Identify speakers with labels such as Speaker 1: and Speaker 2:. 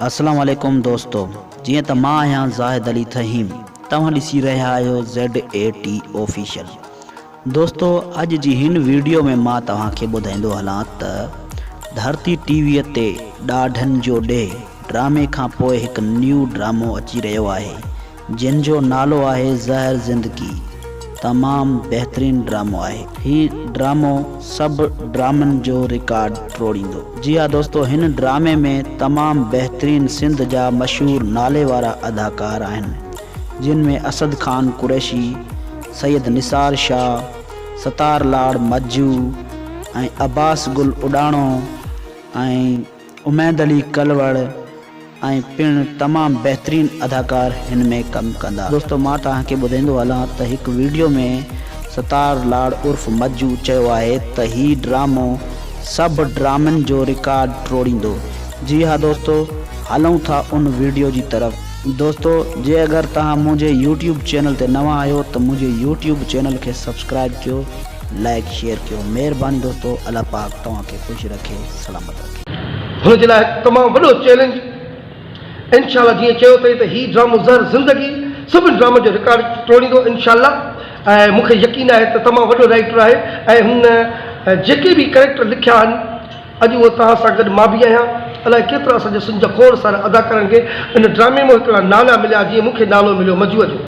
Speaker 1: السلام عليڪم دوستو جيئن ته مان آهيان زاهد علي ٿهيم توهان ڏسي رهيا آهيو زيڊ اي ٽي آفيشل دوستو اڄ جي هن ويڊيو ۾ مان توهان کي ٻڌائيندو هلان ته ڌرتي ٽي وي تي ڏاڍن جو ڏيهه ڊرامي کان پوء هڪ نيو ڊرامو اچي رهيو آهي جنھن جو نالو آهي زهر زندگي تمام بهترين ڊرامو آهي. هي ڊرامو سڀ ڊرامن جو رڪارڊ ٽوڙيندو. جي ها دوستو هن ڊرامي ۾ تمام بهترين سنڌ جا مشهور نالي وارا اداڪار آهن جن ۾ اسد خان قريشي، سيد نثار شاهه، ستار لاڙ مجو ۽ عباس گل اڏاڻو ۽ اميد علي ڪلوڙ ۽ پڻ تمام بهترين اداڪار هن ۾ ڪم ڪندا. دوستو مان توهان کي ٻڌائيندو هلان ته هڪ ويڊيو ۾ ستار لاڙ عرف مجو چيو آهي ته هي ڊرامو سڀ ڊرامن جو رڪارڊ ٽوڙيندو جي ها دوستو هلون ٿا ان ويڊيو جي طرف. دوستو جي اگر توهان منهنجي يوٽيوب چينل تي نوان آهيو ته منهنجي يوٽيوب چينل کي سبسڪرائب ڪيو لائيڪ شيئر ڪيو مهرباني دوستو الله پاڪ توهان کي خوش رکي سلامت رکي.
Speaker 2: هن جي لاء هڪ تمام وڏو چئلينج انشاء الله جيئن چيو اٿئي ته هي ڊرامو زهر زندگي سڀن ڊرامن جو رڪارڊ ٽوڙيندو انشاء الله ۽ مون کي يقين آهي ته تمام وڏو رائيٽر آهي ۽ هن جيڪي به ڪريڪٽر لکيا آهن اڄ اهو توهان سان گڏ مان به آهيان الائي ڪيترا اسان جي سنڌ جا کوڙ سارا اداڪارن کي ان ڊرامي مان هڪڙا نالا مليا جيئن مون کي نالو مليو مجوء جو.